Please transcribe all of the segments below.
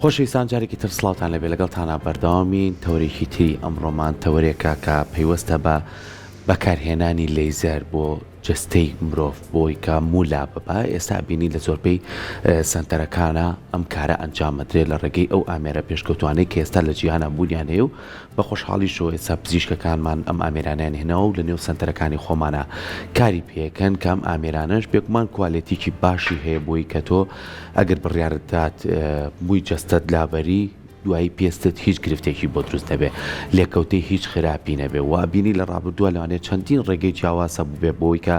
خۆشەویستان جارێکی تر سڵاوتان لێبێ لەگەڵتانا بەردەوامین تەوەرێکی تری ئەمڕۆمان تەوەرێکە کە پەیوەستە بە بەکارهێنانی لەیزەر بۆ جەستەی مرۆڤ بۆی کە موو لاببا ئێستا ئەبینی لە زۆربەی سەنتەرەکانا ئەم کارە ئەنجام ئەدرێت لە ڕێگەی ئەو ئامێرە پێشکەوتوانەی کە ئێستا لە جیهانا بوونیان هەیە و بە خۆشحاڵیشەوە ئێستا پزیشکەکانمان ئەم ئامێرانەیان هێناوە و لە نێو سەنتەرەکانی خۆمانا کاری پێکەن کە ئەم ئامێرانەش بێگومان کوالێتیکی باشی هەیە بۆی کە تۆ ئەگەر بڕیارت دات مووی جەستەت لابەری دوایی پێستت هیچ گرفتێکی بۆ دروست نەبێ لێکەوتەی هیچ خراپی نەبێ و ئەبینی لە ڕابردووە لەوانەیە چەندین ڕێگەی جیاواز هەبووبێ بۆی کە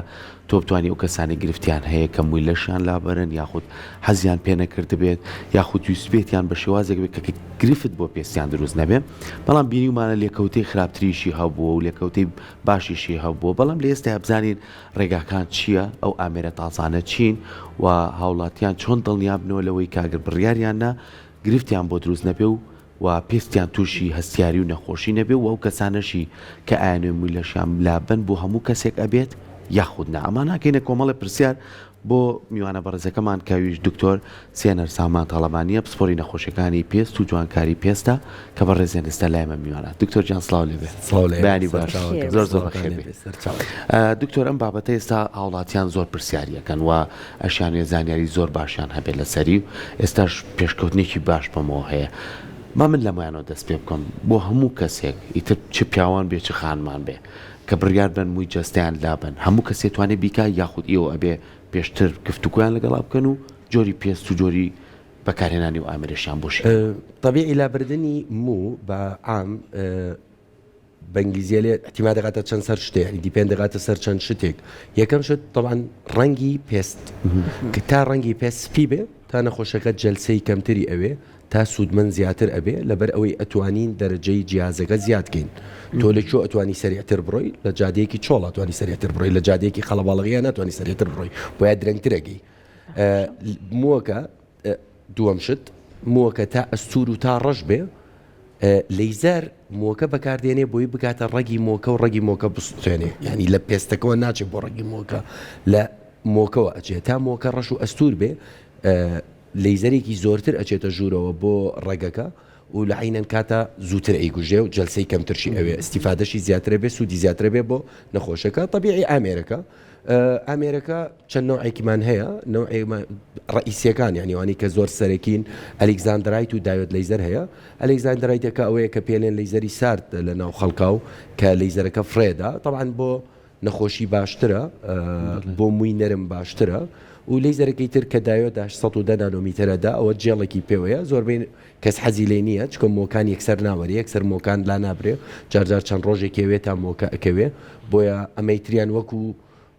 تۆ بتوانی ئەو کەسانەی گرفتیان هەیە کە مووی لەشیان لابەرن یاخود حەزیان پێ نەکردبێت یاخود ویستبێتیان بە شێوازێک بێت کە گرفت بۆ پێستیان دروست نەبێ بەڵام بینیومانە لێکەوتەی خراپتریشی هەبووە و لێکەوتەی باشیشی هەبووە بەڵام لە ئێستا بزانین ڕێگاکان چییە ئەو ئامێرە تازانە چین و هاوڵاتیان چۆن دڵنیابنەوە لەوەی کە ئەگەر بڕیاریان نا گرفتیان بۆ دروست نەبێ و و پێستیان تووشی هەستیاری و نەخۆشی نەبێ و ئەو کەسانەشی کە ئایانەوێ مووی لەشیان لابەن بۆ هەموو کەسێک ئەبێت یاخود نا ئەمان ئەکەینە کۆمەڵێ پرسیار بۆ میوانە بەڕێزەکەمان کە ئەویش دکتۆر سێنەر سامان تاڵەبانیە پسپۆری نەخۆشیەکانی پێست و جوانکاری پێستە کە بەڕێزیان ئێستا لای مە میوانە دکتۆر گیان سڵاو لێبێ سڵاو لێ بەیانی باش سەرچاوەکەم زۆر زۆر سڵاوتان بەخێر لێ بێ بێ سەرچاوەکەم. دکتۆر ئەم بابەتە ئێستا هاوڵاتیان زۆر پرسیاریەکەن و ئەشیانەوێ زانیاری زۆر باشیان هەبێت لەسەری و ئێستاش پێشکەوتنێکی باش بەمەوە هەیە با من لەمەیانەوە دەست پێ بکەم بۆ هەموو کەسێک ئیتر چ پیاوان بێ چ خانمان بێ کە بڕیار بەن مووی جەستەیان لابەن هەموو کەسێ توانێ بیکا یاخود ئێوە ئەبێ پێشتر گفتوگۆیان لەگەڵا بکەن و جۆری پێست و جۆری بەکارهێنانی ئەو ئامێرەشیان بۆ شی بکەن. تەبیعی لابردنی موو بە عام بە ئینگلیزیە لێ اعتماد دەکاتە چەند سەر شتێ یعنی depend دەکاتە سەر چەند شتێک یەکەم شت طبعا ڕەنگی پێست کە تا ڕەنگی پێست سپی بێ تا نەخۆشەکە جەلسەی کەمتری ئەوێ تا سوودمەند زیاتر ئەبێ لەبەر ئەوەی ئەتوانین دەرەجەی جیازەکە زیاد کەین تۆ لە کوێ ئەتوانی سەریعتر بڕۆی لە جادەیەکی چۆڵ ئەتوانی سەریعتر بڕۆی لە جادەیەکی قەڵەباڵغیە ناتوانی سەریعتر بڕۆی بۆیە درەنگتر ئەگەی مووەکە دووەم شت مووەکە تا ئەستوور و تا ڕەش بێ لەیزەر مووەکە بەکاردێنێ بۆی بگاتە ڕەگی مۆکە و ڕەگی مۆکە بسوتێنێ یعنی لە پێستەکەەوە ناچێت بۆ ڕەگی مۆکە لە مۆکەوە ئەچێت تا مۆکە ڕەش و ئەستور بێ لەیزەرێکی زۆرتر ئەچێتە ژوورەوە بۆ ڕەگەکە و لە عەینەن کاتا زووتر ئەیگوژێ و جەلسەی کەمترشی ئەوێ ئیستیفادەشی زیاترە بێ سوودی زیاترە بێ بۆ نەخۆشەکە تەبیعی ئامێرەکە ئامێرەکە چەند نەوعێکیمان هەیە نەوعێ ڕئیسیەکان یعنی وانی کە زۆر سەرەکین alexandrite و diode laser هەیە alexandrite ەکە ئەوەیە کە پێلێن لەیزەری سارد لە ناو خەڵکاو کە لەیزەرەکە فڕێدا طبعا بۆ نەخۆشی باشترە بۆ مووی نەرم باشترە و لەیزەرەکەی تر کە diode 810 نانۆمیتەرە دا ئەوە جێڵێکی پێوەیە زۆربەی کەس حەزی لێ نییە چکە مۆکان یەکسەر ناوەرێ یەکسەر مۆکان لا نابرێ جار جار چەند ڕۆژێک ئەوێ تا مۆکە ئەکەوێ بۆیە ئەمەی تریان وەکو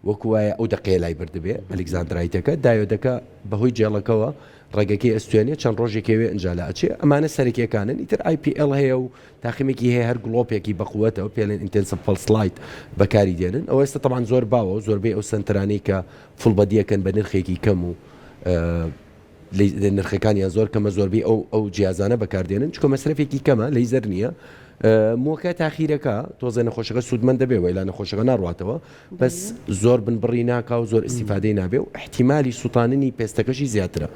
وەکو وایە ئەو دەقەیە لای بردبێ alexandrite ەکە diode ەکە بەهۆی جێڵەکەوە ڕەگەکەی ئەستوێنێ چەند ڕۆژێک ئەوێ ئینجا لا ئەچێ ئەمانە سەرەکیەکانن ئیتر IPL هەیە و تاقیمێکی هەیە هەر گڵۆپێکی بەقوەتەوە پێڵێن intensive pulse light بەکاری دێنن ئەوە ئێستا تەبعەن زۆر باوە و زۆربەی ئەو سەنتەرانەی کە full body ئەکەن بە نرخێکی کەم و نرخەکانیان زۆر کەمە زۆربەی ئەو ئەو جیازانە بەکاردێنن چکە مەسرەفێکی کەمە لەیزەر نییە مووەکە تاخیرەکە تۆزێ نەخۆشەکە سوودمەند دەبێ وەیلا نەخۆشەکە ناڕاتەوە بەس زۆر بنبڕی ناکا و زۆر ئیستیفادەی نابێ و ئیحتیمالی سوتاننی پێستەکەشی زیاترە.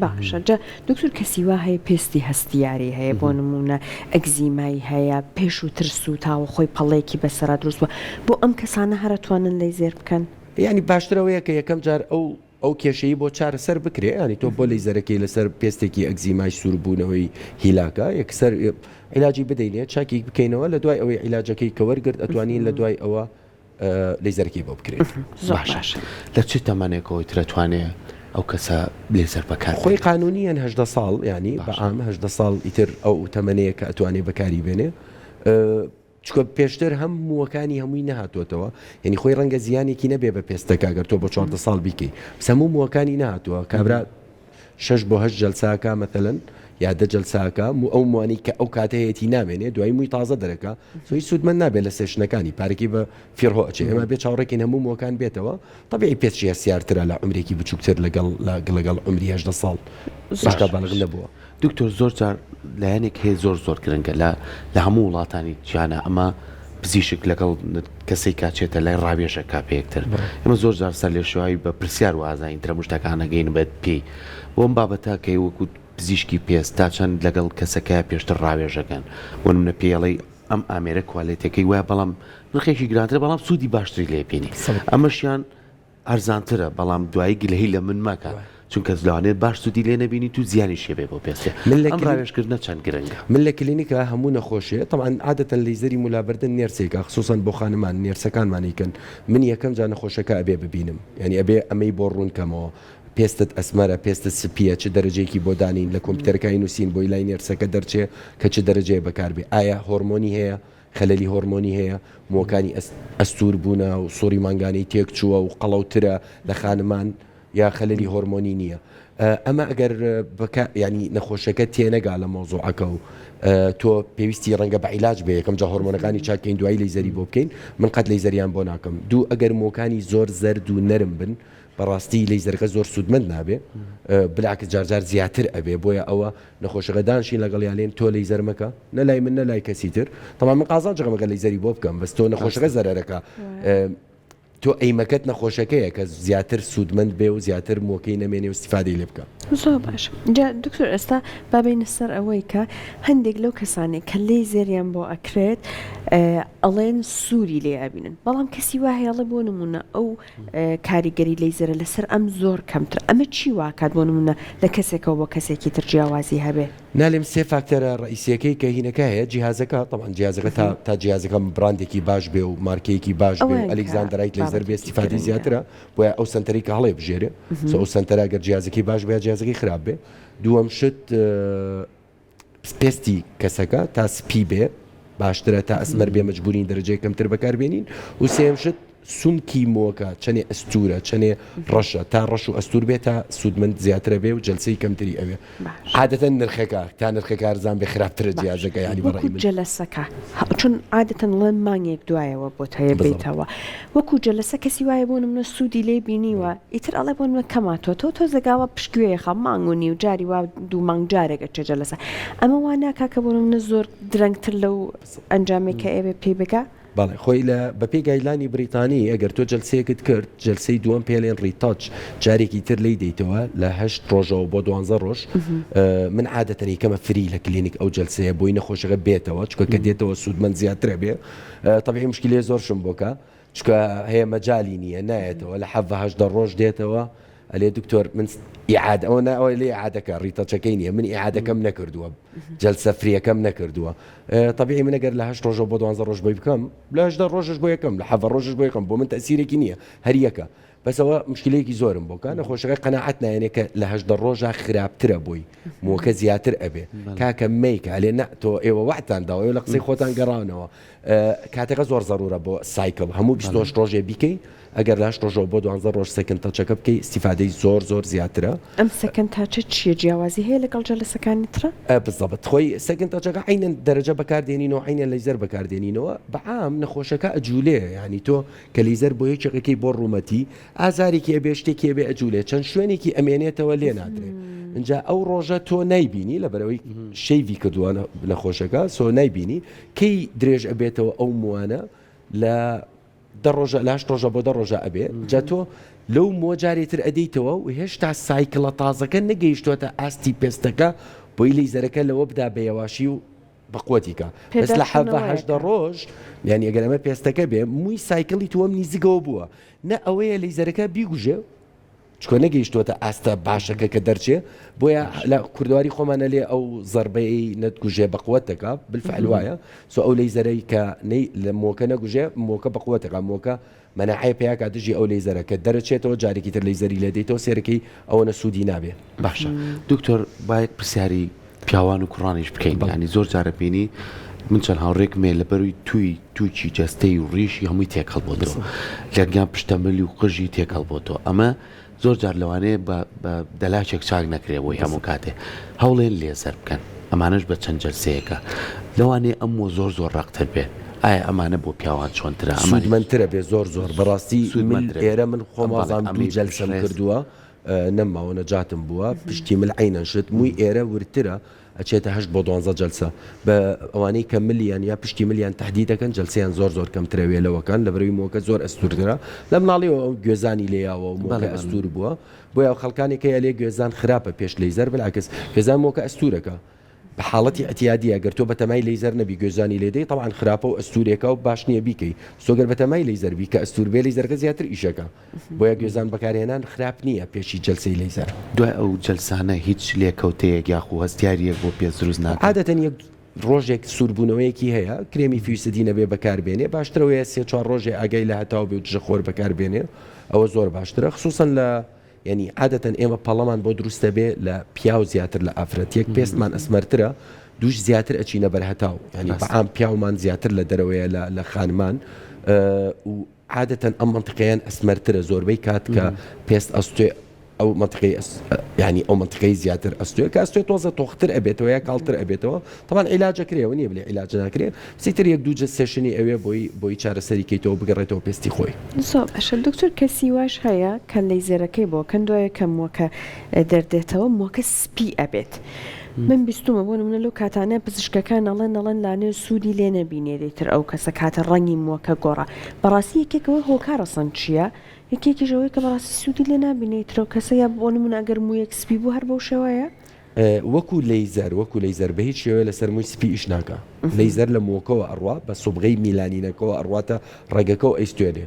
باشە جا دکتۆر کەسی وا هەیە پێستی هەستیاری هەیە بۆ نموونە ئەگزیمای هەیە پێشووتر سووتاوە خۆی پەڵەیەکی بەسەرا دروست بووە بۆ ئەم کەسانە هەر ئەتوانن لەیزێر بکەن؟ یانی باشتر ئەوەیە کە یەکەم جار ئەو ئەو کێشەی بۆ چارەسەر بکرێ یانی تۆ بۆ لەیزەرەکەی لەسەر پێستێکی ئەگزیمای سووربوونەوەی هیلاکە یەکسەر عیلاجی بدەینێ چاکی بکەینەوە لە دوای ئەوەی عیلاجەکەی کە وەرگرت ئەتوانین لە دوای ئەوە لەیزەرەکەی بۆ بکرێت. زۆر باشە. لە چ تەمەنێکەوەی تر ئەتوانێ ئەو کەسە لەیزەر بەکار خۆی قانونیەن 18 ساڵ یانی بە عام 18 ساڵ ئیتر ئەو تەمەنەیە کە ئەتوانێ بەکاری بێنێ چونکە پێشتر هەم مووەکانی هەمووی نەهاتووەتەوە یعنی خۆی ڕەنگە زیانێکی نەبێ بە پێستەکە گەر تۆ بۆ 14 ساڵ بیکەی بەس هەموو مووەکانی نەهاتووە کابرا شەش بۆ هەشت جەلساکە مەتەلەن یا دە جەلساکە مو ئەو موانی کە ئەو کاتە هەیەتی نامێنێ دوایی مووی تازە دەرەکە سۆی سوودمەند نابێت لە session ەکانی پارەکەی بە فیڕۆ ئەچێ ئێمە بێ چاوەڕێکین هەموو مووەکان بێتەوە تەبیعی پێستشی هەستیارترە لە عومرێکی بچووکتر لەگەڵ لەگەڵ عومری 18 ساڵ هێشتا بالغ نەبووە. دکتۆر زۆر جار لایەنێک هەیە زۆر زۆر گرنگە لە لە هەموو وڵاتانی جیهانا ئەمە پزیشک لەگەڵ کەسێک کاچێتە لای ڕاوێژەکە پێکتر ئێمە زۆر جار سەر لێشێواوی بە پرسیار وازانین ترە مشتەکان ئەگەین بە پێی بۆم بابەتە کە وەکو. پزیشکی پێست تا چەند لەگەڵ کەسەکەیا پێشتر ڕاوێژەکەن بۆ نمونە پێی ئەڵێی ئەم ئامێرە کوالێتیەکەی وایە بەڵام نرخێکی گرانترە بەڵام سوودی باشتری لێ بینی ئەمەشیان ئەرزانترە بەڵام دوایی گلەی لە من مەکە چونکە لەوانەیە باش سوودی لێ نەبینیت و زیانیش هەبێ بۆ پێستێ من لە ئەم ڕاوێژکردنە چەند گرنگە؟ من لە کلینیکا هەموو نەخۆشێ تەبعەن عادەتەن لەیزەری مولابردن نێرسێکە خسوسەن بۆ خانمان نێرسەکانمان ئەیکەن من یەکەم جار نەخۆشەکە ئەبێ ببینم یانی ئەبێ ئەمەی بۆ ڕوون کەمەوە پێستت ئەسمەرە پێستت سپیە چ دەرەجەیەکی بۆ دانێین لە کۆمپیوتەرەکە ئەینوسین بۆی لای nurse ەکە دەرچێ کە چ دەرەجەیە بەکاربێ ئایا هۆرمۆنی هەیە خەلەلی هۆرمۆنی هەیە، مووەکانی ئەستوور بوونە و سوڕی مانگانەی تێکچووە و قەڵەوترە لە خانمان یا خەلەلی هۆرمۆنی نییە. ئەمە ئەگەر بکە یانی نەخۆشەکە تێنەگا لە مەوزوعەکە و تۆ پێویستی ڕەنگە بە عیلاج بێ یەکەم جا هۆرمۆنەکانی چاک کەین دوایی لەیزەری بۆ بکەین من قەت لەیزەریان بۆ ناکەم. دوو ئەگەر مووەکانی زۆر زەرد و نەرم بن بەڕاستی لەیزەرەکە زۆر سوودمەند نابێ بلعکس جارجار زیاتر ئەبێ بۆیە ئەوە نەخۆشەکە دانشین لەگەڵیا لێن تۆ لەیزەر مەکە نە لای من نە لای کەسی تر تەبعەن من قازانجەکەم ئەگەر لەیزەری بۆ بکەم بەس تۆ نەخۆشەکە زەرەرەکە تۆ ئەیمەکەت نەخۆشەکەیە کە زیاتر سوودمەند بێ و زیاتر مووەکەی نەمێنێ و استیفادەی لێ بکە. زۆر باش جا دکتۆر ئێستا با بێینە سەر ئەوەی کە هەندێک لەو کەسانەی کە لەیزەریان بۆ ئەکرێت ئەڵێن سووری لێ ئەبینن بەڵام کەسی وا هەیە ئەڵێ بۆ نموونە ئەو کاریگەری لەیزەرە لەسەر ئەم زۆر کەمترە ئەمە چی واکات بۆ نمونە لە کەسێکەوە بۆ کەسێکی تر جیاوازی هەبێ؟ نالێم سێ فاکتەرە ڕەئیسیەکەی کە هینەکە هەیە جیهازەکە تەبعەن جیهازەکە تا تا جیهازەکە بڕاندێکی باش بێ و مارکەیەکی باش بێ و ئەوەیان کە ئەلیکزاندەرایت لەیزەر بێ بابەتێکی ئیستیفادەی گرنگە. زیاترە بۆیە ئەو سەنتەرەی کە هەڵێ بژێرێ سۆ ئەو سەنتەرە گەر جیهازەکەی باش بێ یا جیهازەکەی خراپ بێ دووەم شت پێستی کەسەکە تا سپی بێ باشترە تا ئەسمەر بێ مەجبورین دەرەجەی کەمتر بەکار بێنین و سێیەم شت سومکی مۆکە چەنێ ئەستورە چەنێ ڕەشە تا ڕەش و ئەستور بێ تا سوودمەند زیاترە بێ و جەلسەی کەمتری ئەوێ عادەتەن نرخەکە تا نرخەکە هەرزان بێ خراپترە جیازەکە یانی بەڕای وەکو من. جەلەسەکە چون عادەتەن ڵێن مانگێک دوایەوە بۆت هەیە بالضبط. بێیتەوە وەکو جەلەسە کەسی وایە بۆ نمونە سوودی لێ بینیوە ئیتر ئەڵێ بۆ نمونە کەم هاتووەتەوە تۆزێک ئاوا پشتگوێ خا مانگ و نیو جاری وا دوو مانگ جارێک ئەچێ جەلەسە ئەمە وا ناکا کە بۆ نمونە زۆر درەنگتر لەو ئەنجامەی کە ئەیەوێ پێی بگا؟ بەڵێ خۆی لە بەپێی guideline ی بریتانی ئەگەر تۆ جەلسەیەکت کرد جەلسەی دووەم پێلێن retouch جارێکی تر لێی دەیتەوە لە هەشت ڕۆژەوە بۆ دوانزە ڕۆژ من عادەتەن یکەمە free لە کلینیک ئەو جەلسەیە بۆی نەخۆشەکە بێتەوە چونکە کە دێتەوە سوودمەند زیاترە بێ تەبعی مشکلەیە زۆر شم بۆکە چونکە هەیە مەجالی نییە نایەتەوە لە حەڤە هەژدە ڕۆژ دێتەوە ئەلێ دکتۆر من ئیعادە ئەوە نا ئەوە لێ ئیعادەکە retouch ەکەی نییە من ئیعادەکەم نەکردووە جەلسە free یەکەم نەکردووە تەبیعی من ئەگەر لە هەشت ڕۆژەوە بۆ دوانزە ڕۆژ بۆی بکەم لە هەژدە ڕۆژش بۆ یەکەم لە حەڤە ڕۆژش بۆ یەکەم بۆ من تەسیرێکی نییە هەر یەکە بەس ئەوە مشکلەیەکی زۆرم بۆ کە نەخۆشەکە قەناعەت نایەنێ کە لە هەژدە ڕۆژا خراپترە بۆی مووەکە زیاتر ئەبێ کاکە مەیکە ئەلێ نا تۆ ئێوە وەعدتان داوە ئێوە لە قسەی خۆتان گەڕانەوە کاتەکە زۆر زەرورە بۆ cycle هەموو 28 ڕۆژێ بیکەی ئەگەر لە هەشت ڕۆژەوە بۆ دوانزە ڕۆژ second touch ەکە بکەی ئیستیفادەی زۆر زۆر زیاترە. ئەم second touch ە چیە جیاوازی هەیە لەگەڵ جەلەسەکانی ترا؟ بالضبط خۆی second touch ەکە عەینەن دەرەجە بەکار دێنینەوە عەینەن لەیزەر بەکار دێنینەوە بەعام نەخۆشەکە ئەجولێ یانی تۆ کە لیزەر بۆ یەکێک ئەکەی بۆ ڕوومەتی ئازارێکی ئەبێ شتێکی ئەبێ ئەجولێ چەند شوێنێکی ئەمێنێتەوە لێ نادرێ ئینجا ئەو ڕۆژە تۆ نایبینی لەبەرئەوەی shave ی کردووە نەخۆشەکە so نایبینی کەی درێژ ئەبێتەوە ئەو مووانە لە دە ڕۆژە لە هەشت ڕۆژە بۆ دە ڕۆژە ئەبێ جا تۆ لەو مووە جارێ تر ئەدەیتەوە و هێشتا cycle ە تازەکە نەگەیشتووەتە ئاستی پێستەکە بۆی لەیزەرەکە لەوە بدا بە یەواشی و بە قوتی کە بەس لە حەڤە هەژدە ڕۆژ یانی ئەگەر ئەمە پێستەکە بێ مووی cycle ی تووەم نیزگەوە بووە نە ئەوەیە لەیزەرەکە بیگوژێ چکۆ نەگەیشتووەتە ئاستە باشەکە کە دەرچێ بۆیە لە کوردواری خۆمانە لێ ئەو زەربەی نەتگوژێ بەقوت دەکا بالفعل وایە so ئەو لەیزەرەی کە نەی لە مۆکە نەگوژێ مۆکە بەقوتەکە مۆکە مەناعەی پەیاکا دژی ئەو لەیزەرە کە دەرەچێتەوە جارێکی تر لەیزەری لێ دێیتەوە سێرەکەی ئەوەنە سوودی نابێ. باشە دکتۆر با یەک پرسیاری پیاوان و کوڕانیش بکەین یانی زۆر جارە بینی من چەند هاوڕێکم هەیە لەبەروی توی توکی جەستەی و ڕیشی هەمووی تێکەڵ بۆتەوە لەگیان پشتە ملی و قژی تێکەڵ بۆتەوە ئەمە زۆر جار لەوانەیە بە بە دەلاکێک چاک نەکرێ بۆی هەموو کاتێ هەوڵێن لێزەر بکەن ئەمانەش بە چەند جەلسەیەکە لەوانەیە ئەم مووە زۆر زۆر ڕەقتر بێت ئایا ئەمانە بۆ پیاوان چۆنترە ئەمانیش سوودمەندترە بێ زۆر زۆر بەڕاستی من سوودمەندترە بێ ئێرە من خۆم بەڵێ وازانم دوو ئەمەی جەلسەم ڕێز کردووە. نەمماوە نەجاتم بووە پشتی مل عەینەن شت مووی ئێرە وردترە ئەچێتە هەشت بۆ دوانزە جەلسە بە ئەوانەی کە ملیان یا پشتی ملیان تەحدید دەکەن جەلسەیان زۆر زۆر کەمترە وێ لەوەکان لەبەرەوەی مووەکە زۆر ئەستوورترە لە مناڵیەوە ئەو گوێزانی لێ یاوە و مووەکە ئەستوور بووە بۆیە ئەو خەڵکانێک هەیە ئەلێ گوێزان خراپە پێش لەیزەر بلعکس گوێزان مووەکە ئەستوورەکە بە حاڵەتی ئیعتیادیە گەر تۆ بەتەمای لەیزەر نەبی گوێزانی لێ دەی تەبعەن خراپە و ئەستوورێکە و باش نیە بیکەی بەس تۆ گەر بەتەمای لەیزەر بی کە ئەستوور بێ لەیزەرەکە زیاتر ئیشەکا بۆیە گوێزان بەکارهێنان خراپ نیە پێشی جەلسەی لەیزەر. دوای ئەو جەلسانە هیچ لێکەوتەیەک یاخو هەستیاریەک بۆ پێست دروست ناکات؟ عادەتەن یەک ڕۆژێک سووربوونەوەیەکی هەیە کرێمی فیوسدی نەبێ بەکار بێنێ باشترە وەیە سێ چوار ڕۆژێ ئاگای لە هەتاو بێ و دژە خۆر بەکار بێنێ ئەوە زۆر باشترە خسوسەن لە یانی عادەتەن ئێمە پەڵەمان بۆ دروست دەبێ لە پیاو زیاتر لە ئافرەت یەک پێستمان ئەسمەرترە دووش زیاتر ئەچینە بەر هەتاو یانی بە عام پیاومان زیاتر لە دەرەوەیە لە لە خانمان و عادەتەن ئەم مەنتیقەیان ئەسمەرترە زۆربەی کات کە پێست ئەستوێ ئەو مەنتیقەی یانی ئەو مەنتیقەی زیاتر ئەستوێ کە ئەستوێ تۆزە تۆختر ئەبێتەوە یا کاڵتر ئەبێتەوە تەبعەن عیلاج ئەکرێ ئەوە نییە بلێ عیلاج ناکرێ چیتر یەک دوو جە session ی ئەوێ بۆی بۆی چارەسەری کەیتەوە بگەڕێتەوە پێستی خۆی. زۆر باشە دکتۆر کەسی واش هەیە کە لەیزەرەکەی بۆ کەن دوایە کە موەکە دەردێتەوە موەکە سپی ئەبێت من بیستومە بۆ نمونە لەو کاتانە پزیشکەکان ئەڵێن ئەڵێن لانەیە سوودی لێ نەبینێ دیتر ئەو کەسە کاتە ڕەنگی موەکە گۆڕا بەڕاستی یەکێک ئەوەی هۆکارە سەن چییە یەکێکیش ئەوەی کە بەڕاستی سوودی لێ نابینێ ئیتر ئەو کەسە یا بۆ نمونە ئەگەر مویەک سپی بوو هەر بەو شێوەیە. وەکو لەیزەر وەکو لەیزەر بە هیچ شێوەیە لەسەر مووی سپی ئیش ناکا لەیزەر لە مووەکەوە ئەڕوا بە سوبغەی میلانینەکەوە ئەڕواتە ڕەگەکەوە ئەیستوێنێ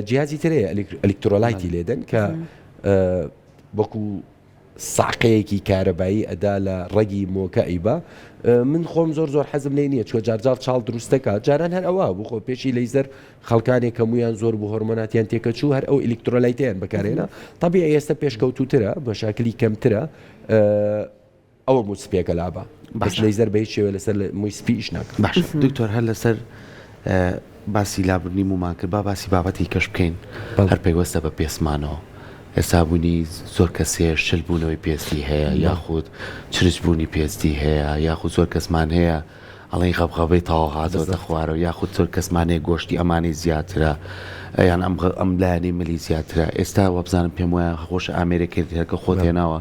جیهازی تر هەیە ئەلیکترۆلایتی لێدەن کە وەکو ساقەیەکی کارەبایی ئەدا لە ڕەگی مۆکە ئەیبا من خۆم زۆر زۆر حەزم لێ نییە چوە جارجار چاڵ دروستەکە جاران هەر ئەوە بوو خۆ پێشی لەیزەر خەڵکانێک کە موویان زۆر بوو هۆرمۆناتیان تێکەچوو هەر ئەو ئەلیکترۆلایتیان بەکارێنا طبیعی ئێستا پێشکەوتوترە مەشاکلی کەمترە ئەوە موو سپیەکە لابە بەس لەیزەر بە هیچ شێوەیە لەسەر مووی سپی ئیش ناکات. باشە دکتۆر هەر لەسەر باسی لابردنی موومان کرد با باسی بابەتی کەش بکەین هەر پەیوەستە بە پێستمانەوە ئێستا بوونی زۆر کەس هەیە شل بوونەوەی پێستی هەیە یاخود چرچ بوونی پێستی هەیە یاخود زۆر کەسمان هەیە ئەڵێی غەبغەبەی تەواو هاتۆتە خوارەوە یاخود زۆر کەسمان هەیە گۆشتی ئەمانەی زیاترە یان ئەم ئەم لایەنەی ملی زیاترە ئێستا وابزانم پێم وایە خۆش ئامێرێک هەیە کە خۆت هێناوە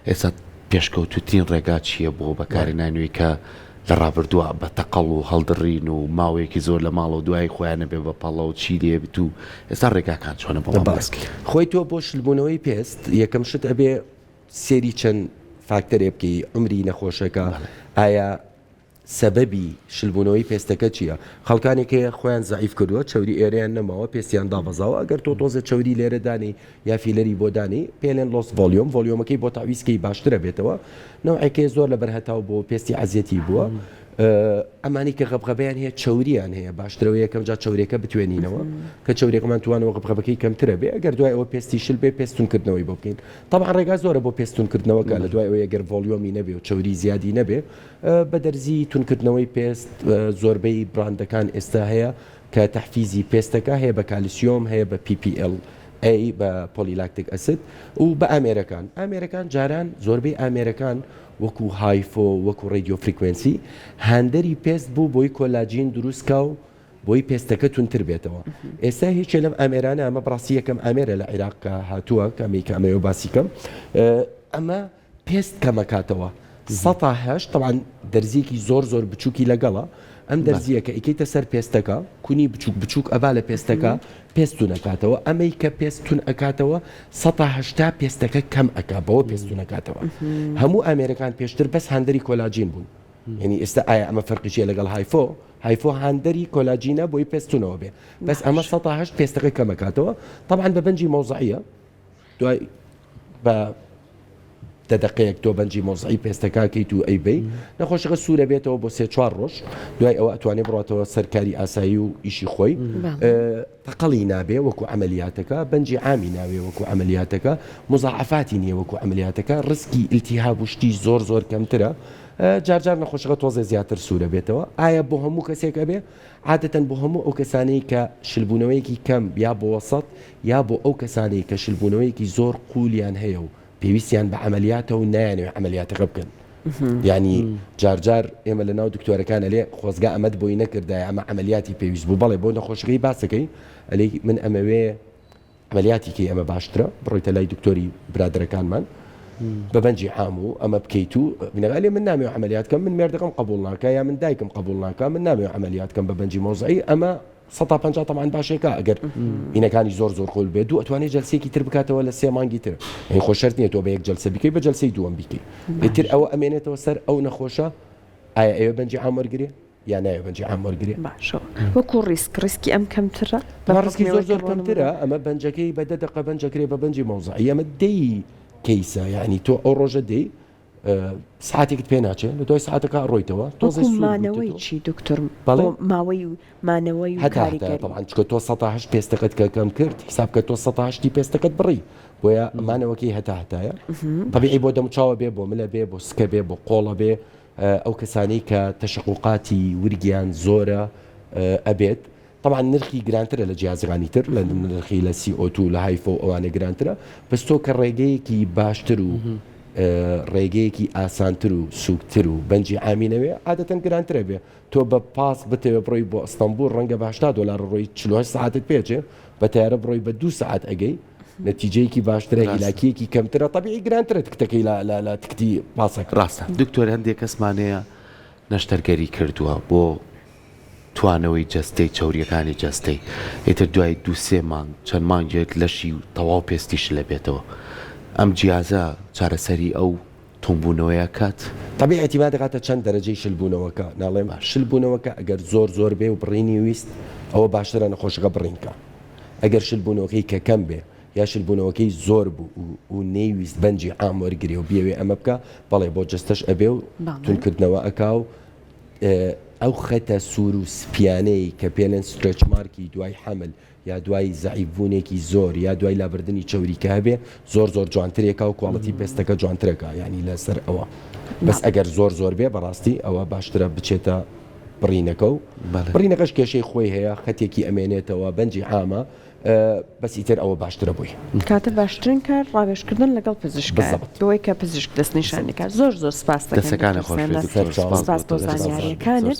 ئێستا پێشکەوتووترین ڕێگا چییە بۆ بەکارهێنانی کە لە ڕابردووە بە تەقەڵ و هەڵدڕین و ماوەیەکی زۆر لە ماڵەوە دوایی خۆیان نەبێ بە پەڵە و چی لێ بت و ئێستا ڕێگاکان چۆنە بۆ باس خۆی تۆ بۆ شلبوونەوەی پێست یەکەم شت ئەبێ سێری چەند فاکتەرێ بکەی عومری نەخۆشەکە ئایا سەبەبی شلبوونەوەی پێستەکە چییە؟ خەڵکانێک هەیە خۆیان زەعیف کردووە چەوری ئێرەیان نەماوە پێستیان دابەزاوە ئەگەر تۆ تۆزێ چەوری لێرە دانێی یا فیلەری بۆ دانێی پێلێن lost volume volume ەکەی بۆ تەعویز کەی باشترە بێتەوە نەوعێک هەیە زۆر لەبەر هەتاو بۆ پێستی عەزیەتی بووە ئەمانی کە غەبغەبەیان هەیە چەوریان هەیە باشترەوە یەکەم جا چەورێکە بتوێنینەوە کە چەورێکمان توانەوە غەبغەبەکەی کەمترە بێ ئەگەر دوای ئەوە پێستی شل بێ پێست تونکردنەوەی بۆ بکەین تەبعەن ڕێگا زۆرە بۆ پێست تونکردنەوەکە لە دوای ئەوەی ئەگەر volume ی نەبێ و چەوری زیادی نەبێ بە دەرزی تونکردنەوەی پێست زۆربەی براندەکان ئێستا هەیە کە تەحفیزی پێستەکە هەیە بە کالیسیۆم هەیە بە PPLA بە polylactic acid و بە ئامێرەکان ئامێرەکان جاران زۆربەی ئامێرەکان وەکو HIFU وەکو radio frequency هاندەری پێست بوو بۆی کۆلاجین دروستکا و بۆی پێستەکە توندتر بێتەوە ئێستا هیچێ لەم ئامێرانە ئەمە بەڕاستی یەکەم ئامێرە لە عیراق کە هاتووە کەمی کە ئەمەوێ باسی کەم ئەمە پێست کەمەکاتەوە سەتا هەشت تەبعەن دەرزیەکی زۆر زۆر بچووکی لەگەڵە ئەم دەرزیە کە ئیکەیتە سەر پێستەکە کونی بچووک بچووک ئەبا لە پێستەکە پێست تون ئەکاتەوە ئەمەی کە پێست تون ئەکاتەوە سەتا هەشتا پێستەکە کەم ئەکا بەوە پێست تون ئەکاتەوە هەموو ئامێرەکان پێشتر بەس هاندەری کۆلاجین بوون یعنی ئێستا ئایا ئەمە فەرقی چیە لەگەڵ HIFU HIFU هاندەری کۆلاجینە بۆی پێست تونەوە بێ بەس ئەمە سەتا هەشت پێستەکە کەمەکاتەوە تەبعەن بە بەنجی مەوزعیە دوای بە دە دەقەیەک تۆ بەنجی مەوزعی پێستەکە کەیت و ئەیبەی نەخۆشەکە سوورە بێتەوە بۆ سێ چوار ڕۆژ دوای ئەوە ئەتوانێ بڕاتەوە سەرکاری ئاسایی و ئیشی خۆی تەقەڵی نابێ وەکو عملیاتەکە بەنجی عامی ناوێ وەکو عملیاتەکە مزاعفاتی نییە وەکو عملیاتەکە ڕسکی التهاب و شتی زۆر زۆر کەمترە جارجار نەخۆشەکە تۆزێ زیاتر سوورە بێتەوە ئایا بۆ هەموو کەسێک ئەبێ عادەتەن بۆ هەموو ئەو کەسانەی کە شلبوونەوەیەکی کەم یا بۆ وەسەت یا بۆ ئەو کەسانەی کە شلبوونەوەیەکی زۆر قوولیان هەیە و پێویستیان بە عەمەلیاتە و نایانەوێ عەمەلیاتەکە بکەن. یانی جار جار ئێمە لە ناو دکتۆرەکان ئەلێ خۆزگا ئەمەت بۆی نەکردایە ئەمە عەمەلیاتی پێویست بوو. بەڵێ بۆ نەخۆشەکەی باسەکەی ئەلێی من ئەمەوێ. عەمەلیاتی کەی ئەمە باشترە بڕۆیتە لای دکتۆری برادەرەکانمان بە بەنجی عام و ئەمە بکەیت و بینەگا لێ من نامەوێ عەمەلیات کەم من مێردەکەم قبوڵ ناکا یا من دایکم قبوڵ ناکا من نامەوێ عەمەلیات کەم بە بەنجی مەوزعی ئەمە سەتا 50 تەبعەن باشێکە ئەگەر ئینەکانی زۆر زۆر قول بێت دوو ئەتوانێت جەلسێکی تر بکاتەوە لە سێ مانگی تر یعنی خۆ شەرت نییە تۆ بە یەک جەلسە بیکەی بە جەلسەی دووەم بیکەی ئیتر ئەوە ئەمێنێتەوە سەر ئەو نەخۆشە ئایا ئەوێ بەنجی عام وەرگرێ یا نایەوێ بەنجی عام وەرگرێ؟ باشە وەکو ڕیسک ڕیسکی ئەم کەمترە؟ بە ڕیسکی زۆر زۆر کەمترە ئەمە بەنجەکەی بە دە دەقە بەنج ئەکرێ بە بەنجی مەوزعی ئەمە دەی کەیسە یعنی تۆ ئەو ڕۆژە دێی سعاتێکت پێ ناچێ لە دوای سعاتەکە ڕۆیتەوە تۆزێ وەکو مانەوەی چی دکتۆر بەڵێ ماوەی و مانەوەی و هەتا هەتایە کاریگەری تەبعەن چونکە تۆ سەتا هەشت پێستەکەت کە کەم کرد حیساب کە تۆ سەتا هەشتی پێستەکەت بڕی بۆیە مانەوەکەی هەتا هەتایە تەبیعی بۆ دەموچاوە بێ بۆ ملە بێ بۆ سکە بێ بۆ قۆڵە بێ ئەو کەسانەی کە تەشەقوقاتی ورگیان زۆرە ئەبێت تەبعەن نرخی گرانترە لە جیازەکانی تر لە نرخی لە سی ئۆ تو لە هایفۆ ئەوانە گرانترە بەس تۆ کە ڕێگەیەکی باشتر و ڕێگەیەکی ئاسانتر و سوکتر و بەنجی عامی نەوێ عادەتەن گرانترە بێ تۆ بە پاس بتەوێ بڕۆی بۆ ئەستەنبوڵ ڕەنگە بە 80 دۆلار ڕۆی 48 سەعاتت پێچێ بە تەیارە بڕۆی بە دوو سەعات ئەگەی نەتیجەیەکی باشترە هیلاکیەکی کەمترە تەبیعی گرانترە تکتەکەی لە لە لە تکتی پاسەکە. ڕاستە دکتۆر هەندێک کەسمان هەیە نەشتەرگەری کردووە بۆ توانەوەی جەستەی چەوریەکانی جەستەی ئیتر دوای دوو سێ مانگ چەند مانگێک لەشی تەواو پێستی شلە بێتەوە ئەم جیازە چارەسەری ئەو توندبوونەوەیە کات؟ تەبیعی ئیعتیماد دەکاتە چەند دەرەجەی شل بوونەوەکە ناڵێم شل بوونەوەکە ئەگەر زۆر زۆر بێ و بڕینی ویست ئەوە باشترە نەخۆشەکە بڕین کا ئەگەر شل بوونەوەکەی کە کەم بێ یا شل بوونەوەکەی زۆر بوو و نەیویست بەنجی عام وەرگرێ و بیەوێ ئەمە بکا بەڵێ بۆ جەستەش ئەبێ و توندکردنەوە ئەکا و ئەو خەتە سوور و سپیانەی کە پێلێن stretch mark ی دوای حەمل یا دوای زەعیف بوونێکی زۆر یا دوای لابردنی چەوری کە هەبێ زۆر زۆر جوانترێکا و quality پێستەکە جوانترەکا یانی لەسەر ئەوە بەس ئەگەر زۆر زۆر بێ بەڕاستی ئەوە باشترە بچێتە بڕینەکە و بڕینەکەش کێشەی خۆی هەیە خەتێکی ئەمێنێتەوە بەنجی عامە بەس ئیتر ئەوە باشترە بۆی. کاتە باشترین کار ڕاوێژکردن لەگەڵ پزیشکە بۆی کە پزیشک دەستنیشانی کات زۆر زۆر سپاست دەکەم دەستەکانت خۆش بێت دکتۆر سپاس بۆ زانیاریەکانت.